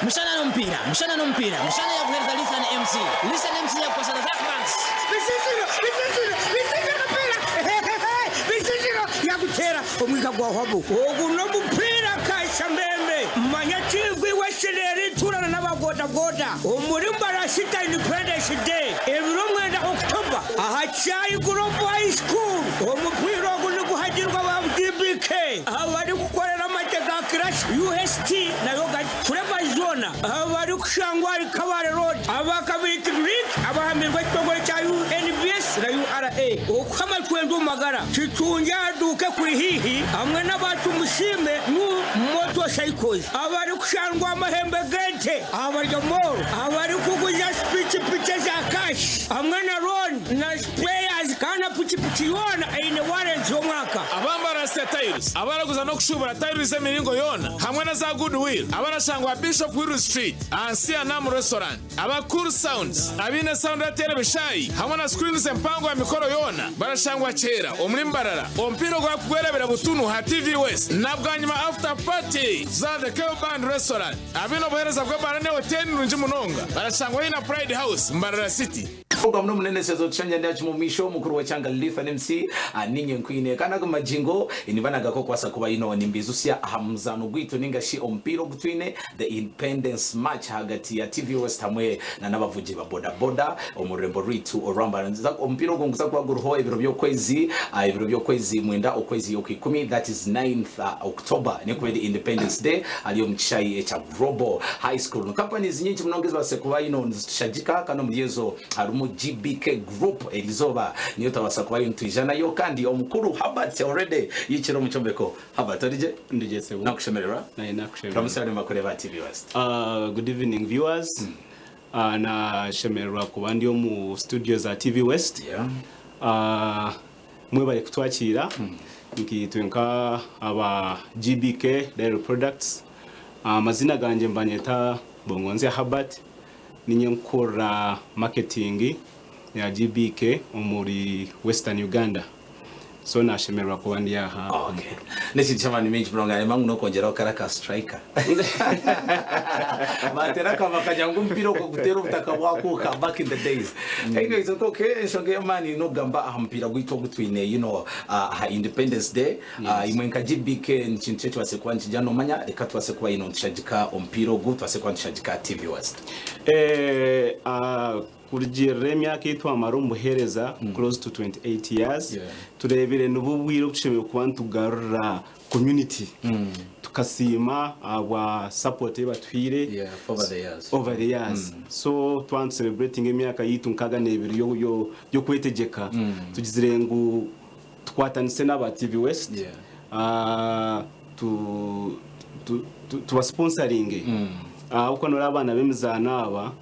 Mushana n'omupiira, mushana n'omupiira, mushana yaguheereza Lithan MC, Lithan MC yagukwasa Razak Banks. Ogu n'omupiira kashambeembe. Manya Tiivi Western erituurana n'aba bodaboda omuri Mbarasita Independence Day ebiro mwenda October aha Kyayi Global High School. Omupiira ogu niguhagirwa aba GBK abarikukorera amate ga Crash UST nayo gari Flavours zoona abarikushangwa ahari Kabale Road, aba Kabiriti Drink abahamirwe ekitongore kya UNBS na URA okuha amacwendwe omu magara. Kitungye aha duuka ekuri haihi hamwe n'aba Tumusiime New Motor Cycles abarikushangwa aha mahembe g'ente aha Barya Mall abarikuguza pikipiki eza cash hamwe na loan na spares kandi na pikipiki yoona eine warranty y'omwaka. Aba Mbarasita Tiles abaraguza n'okushuubura tiles z'emiringo yoona hamwe na za Goodwill abarashangwa aha Bishop Wills Street ahansi ya Nam Restaurant. Aba Cool Sounds abaine sound ateera ebishaayi hamwe na screens empango aha mikoro yoona barashangwa Kyera omuri Mbarara. Omupiira ogwakugwerabira butunu aha TV West na bwanyima After Party za The Cave Band Restaurant. Abaine obuheereza bw'ebaara n'ehoteeri nungi munonga barashangwa haihi na Pride House, Mbarara City. Program n'omunene sezo tushanja ndi akima omumaisho omukuru w'ekyanga Lithan MC ninye nkwine kandi ago magingo niba nagako kubaasa kuba ino nimbizusya aha muzaano gwaitu ninga shi omupiira ogu twine the Independence Match ahagati ya TV West hamwe na n'abavugi ba boda boda omu rurembo rwaitu orwa Mbarara. Omupiira ogu niguza kuba guriho ebiro by'okwezi ebiro by'okwezi mwenda okwezi okwikumi that is 9th October nikuba eri Independence Day ari omu kishaayi ekya Global High School. Companies nyingi munonga ezibaasire kuba ino nizitushagika kandi omuri ezo harimu GBK Group eriizooba niyo twabaasa kuba nitwija nayo kandi omukuru Herbert already yaikire omu kyombeko. Herbert origye? Ndigye sebo. Nakushemererwa. Naye nakushemererwa. Turamutsya abarimo bakureeba aha TV West. Good evening viewers. Nashemererwa kuba ndi omu studio za TV West. Mwebare kutwakiira nkaitwe nka aba GBK Dairy Products. Amazina gangye nibanyeta Bongonzya Herbert, ninye nkukurira marketing ya GBK omuri Western Uganda. So nashemererwa kuba ndi aha. Okay. N'ekintu ky'amaani maingi munonga nayema ngu n'okwongyeraho kari aka striker. Bateera akaba bakagira ngu omupiira ogwo guteera obutaka bwakuuka back in the days. Anyways, okay, enshonga ey'amaani n'okugamba aha mupiira gwaitu ogu twine you know, aha Independence Day. Imwe nka GBK ni kintu ki ekibaasire kuba nikigira noomanya reka tubaase kuba you know, nitushagika omupiira ogu tubaase kuba nitushagika TV West. Eh, Kurugiirira emyaka ei twamara omu buheereza, close to 28 years, tureebire nibwo bwire obu tushemereire kuba nitugarura community tukasiima ahabwa support ei batuhaire over the years. So twaba nitu celebratinga emyaka yaitu 62 y'okwetegyeka, tugizire ngu tukwatanise n'aba TV West tuba sponsoringe ahabw'okuba noreeba abaana b'emizaano aba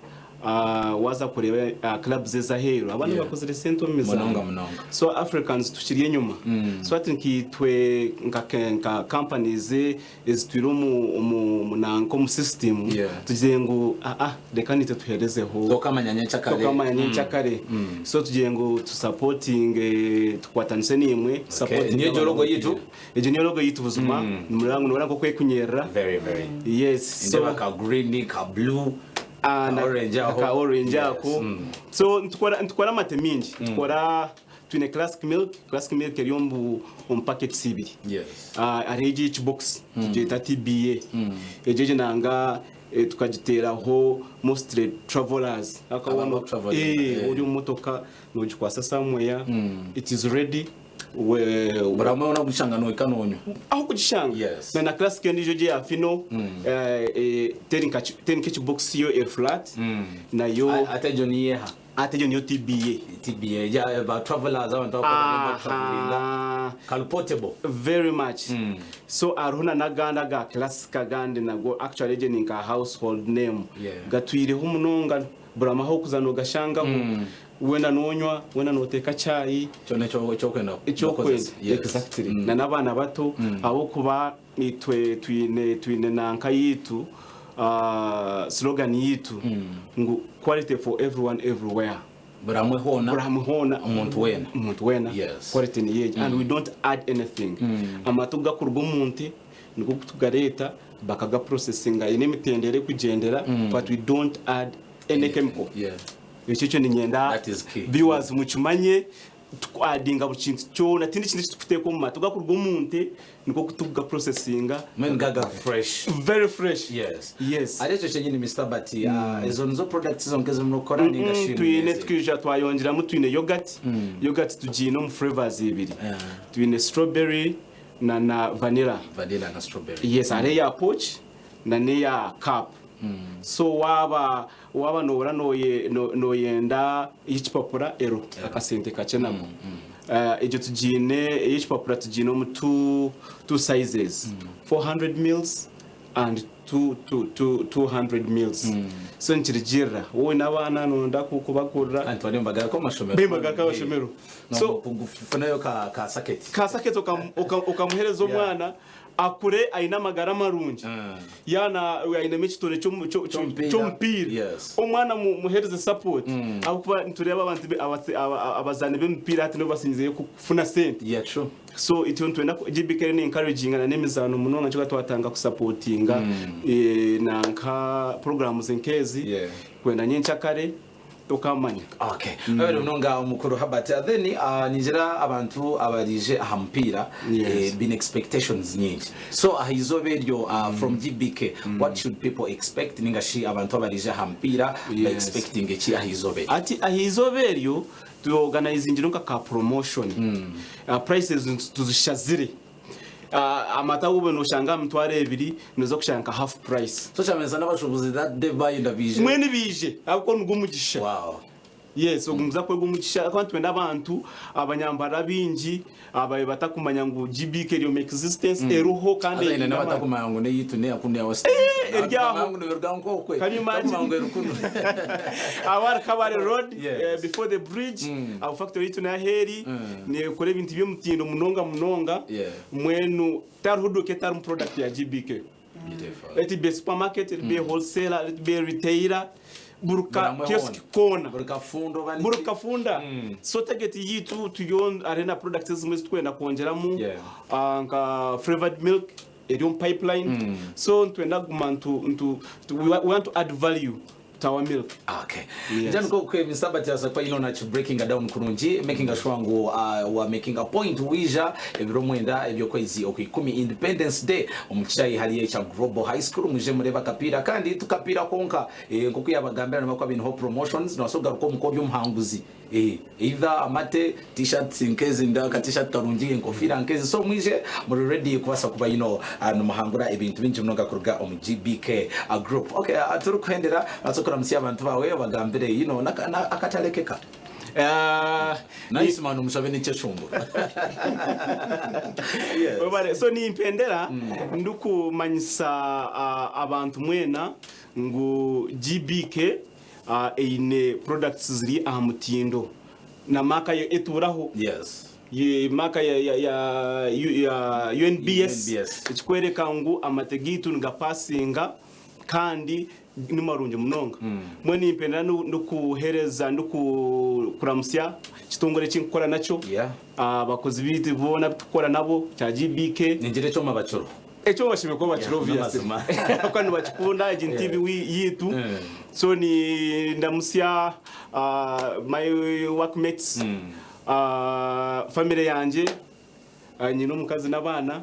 waaza kureeba clubs ez'aheeru abandi bakozire sente omu mizaano so Africans tukiri enyima so hati nkaitwe nka companies ezitwire omu nanka omu system tugire ngu aa reka naitwe tuherezeho Tokamanya nyenkyakare. Tokamanya nyenkyakare so tugire ngu tusapotinge tukwatanise naimwe Okay. Niyo egyo logo yitu? Egyo niyo logo yitu buzima nimureba ngu noreeba nkoku ekunyerera Very very. Yes so Nindeeba ka green, ka blue, ka orange aho. Ka orange ako. So nitukora nitukora amate mingi. Nitukora Twine classic milk, classic milk eri omu omu packets ibiri. Yes. Ah, hariho egi ey'ekibokisi tugyeta TBA. Egyo egyo nanga eh, tukagiteeraho mostly travelers. Aba abakutravelinga, Eh, eh. ori omu motoka nogikwasa somewhere, it is ready. We, Buri hamwe hoona okugishanga nohika nonywa. aho kugishanga Yes. na na classic endiijo egyo eya fino eh, eh, teri nka teri nk'ekibokisi yo eri flat nayo Ate egyo niyo eha? Ati egyo niyo TBA. TBA ja ba travelers abantu abakora ba travelinga Aha. kari portable. Very much. So hariho na n'agandi aga classic agandi nago actually egyo ni nka household name. Yeah. Gatwireho munonga buri hamwe ahu orikuza nogashangaho. Weena nonywa, weena noteeka chai. Kyona eki orikwenda Ekyokwenda, exactly. Na n'abaana bato ahabw'okuba itwe twine twine nanka yaitu, slogan yaitu ngu quality for everyone everywhere. Buri hamwe hoona. Buri hamwe hoona. Omuntu weena. Omuntu weena. Yes. Quality niyo egyo and we don't add anything. Amata oku gakuruga omu nte nikwo tugareeta bakagaprocessinga eine emitendera erikugyendera but we don't add any chemical. Yeah. Ekyo kyo niinyenda That is key. viewers mukimanye tukuadinga buri kintu kyona tihaine ekintu eki turikuteeka omu mata gakuruga omu nte nikwo tukugaprocessinga Mbwenu gaga fresh. very fresh. Yes. Yes. Ari ekyo kyenyini Mister Bert, ah, ezo nizo products zonka ezi murikukora ninga shi Twine n'ezindi? twija twayongyeramu twine yoghurt. Yoghurt tugiine omu flavours ibiri. Twine strawberry na na vanilla. Vanilla na strawberry. Yes, hariho eya pouch na n'eya cup. So waaba waaba nohurira noye noyenda ey'ekipapura ero akasente kakye nako. Egyo tugiine ey'ekipapura tugiine omu two two sizes, 400 mils and two two two 200 mils. So nikirugirira waaba oine abaana noyenda kubagurira. Kandi twariyo nibagaruka omu mashomero. Nibagaruka omu mashomero. So kufunayo ka ka saketi. Ka saketi okamuhereza omwana akure aine amagara marungi yaana ainemu ekitone ky'omupiira omwana muhereze support ahabw'okuba nitureeba abantu abazaani b'emipiira hati nibo basingizeyo kufuna sente so itwe nitwenda GBK eriyo ne encouraginga na n'emizaano munonga nikyo twatandika kusapotinga nanka programs nk'ezi kwenda nyenkyakare. Tokamanya. Okay. Webale munonga omukuru Herbert. Then ningira abantu abarije aha mupiira Yes. eh, bine expectations nyingi. So aha izooba eryo from GBK what should people expect ninga shi abantu abarije aha mupiira ba Yes. expecting ki aha izooba eryo? Ati aha izooba eryo tu organizingire nka ka promotion. Prices tuzishazire. Amata agu obaire noshanga aha mitwaro ebiri noza kushanga nka half price. So kyamanyisa n'abashuubuzi that day bayenda baije. Mbwenu baije ahabw'okuba nigwo mugisha. Wow. Yes, ogu niguza kuba guri omugisha ahabw'okuba nitwenda abantu abanyambara baingi ababaire batakumanya ngu GBK eri omu existence eriho kandi Haza haine eine amaani. n'abatakumanya ngu n'eyaitu n'eya kunu eya Western. Eh, eri aho. Ngu nibiruga nk'okwe. Can you imagine? Batakumanya ngu eri kunu. Aho ahari Kabale Road, Yes. eh, before the bridge, aho factory yaitu n'ahu eri, nekora ebintu by'omutindo munonga munonga, Yeah. mbwenu tihariho duuka etarimu product ya GBK. Beautiful. Let it be a supermarket, let it be a wholesaler, let it be a retailer, buri ka Buri hamwe kiosk hoona. koona. Buri kafunda oba Buri niki. kafunda. So target yaitu turiyo hariho na products ezimwe ezi turikwenda kwongyeramu Yeah. ah, nka flavoured milk eri omu pipeline. So nitwenda kuguma ntu, ntu, we want to add value to our milk. Okay. Yes. Njani ko kwe Mr. Bati kwa ino na breaking down kurungi making sure ngu wa making a point wija ebiro mwenda ebyokwezi okwikumi Independence Day omukirai hariyo ekya Global High School muje mureba akapira kandi tukapira konka eh, nkoku yabagambira nibakwa bineho promotions nobaasa kugaruka omuka ori omuhanguzi eh, either amate t-shirts nkezi nda aka t-shirt karungi enkofiira nkezi so mwije muri ready kubaasa kuba you know, uh, nimuhangura ebintu bingi munonga kuruga omu GBK uh, group okay uh, turikuhendera baasa kuramutsya abantu baawe obagambire you know, naka- na- akatalekeka Nice man omushabe n'ekyeshongoro. Yes. Webale. So nimpendera ndikumanyisa abantu mwena ngu GBK eine products ziri aha mutindo na maaka yo eturaho. Yes. Ye maaka ya, ya, ya, ya UNBS, UNBS. ekikwereka ngu amate gaitu nigapasinga kandi Ni marungi munonga. Mbwenu nimpendera ndikuheereza ndikuramutsya ekitongore eki ndikukora nakyo, Yeah. abakozi baitu boona abu turikukora nabo kya GBK. Ningira ekyoma bakiriho. Ekyoma bashemereire kuba bakiriho Yeah, obviously. n'amazima. Ahabw'okuba nibakikunda egi ni TV yaitu. So nindamutsya my workmates, family yangye. Nyine omukazi n'abaana.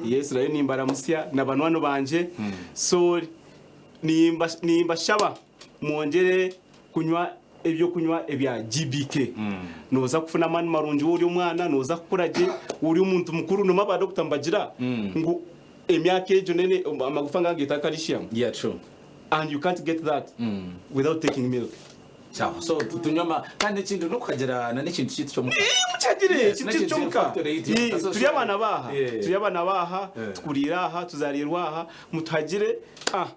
Yes, nayo nimbaramutsya na banywani bangye. So nimbashaba mwongyere kunywa ebyokunywa ebya GBK. Nooza kufuna amaani marungi waaba ori omwana, nooza kukura gye, waaba ori omuntu mukuru, nimwo aba doctor nibagira ngu emyaka egyo nene amagufa ngaaga calcium. Yeah, true. And you can't get that without taking milk. Sawa. So tunywe ama kandi ekindi n'okuhagira na n'ekintu kyaitu ky'omuka. Mukyagire Yes, ekintu kyaitu n'ekintu ky'omuka. factory yaitu Ii, y'omuka. So, Turi abaana b'aha, Yeah. turi abaana b'aha, Yeah. tukuriire aha, tuzarirwe aha, mutuhagire ah.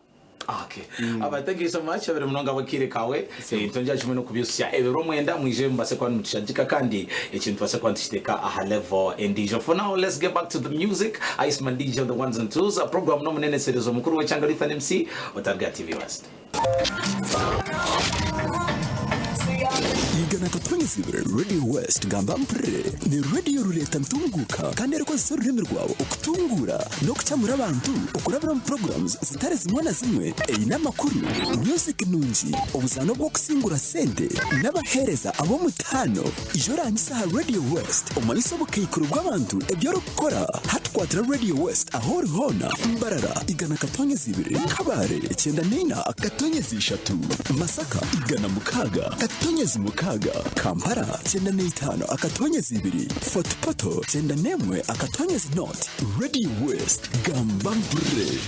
Okay. Aba thank you so much abere munonga abakire kawe. Ntonja kimwe nokubyusya ebiro mwenda mwije mubase kuba nimutushagika kandi ekintu tubase kuba nitukiteeka aha level endiijo. For now let's get back to the music. Iceman DJ on the ones and twos. Program n'omuneneserezo mukuru w'ekyanga Lithan MC otarga TV West. Igana katonyezibwe Radio West gamba mpurire ni radio rureta ntunguka kandi erikozesa orurimi rwawe okutunguura n'okukyamura abantu okurabira omu programs zitari zimwe na zimwe eine amakuru, music nungi, obuzaano bw'okusingura sente n'abaheereza ab'omutaano. Ija orangise aha Radio West omanyise obukaikuru bw'abantu ebi orikukora. Hati kwatira Radio West ahu ori hoona, Mbarara, 102, Kabale, 94 .3, Masaka, 106.6, Kampala, 95.2, Fort Portal, 91.0. Radio West, gamba mpurire.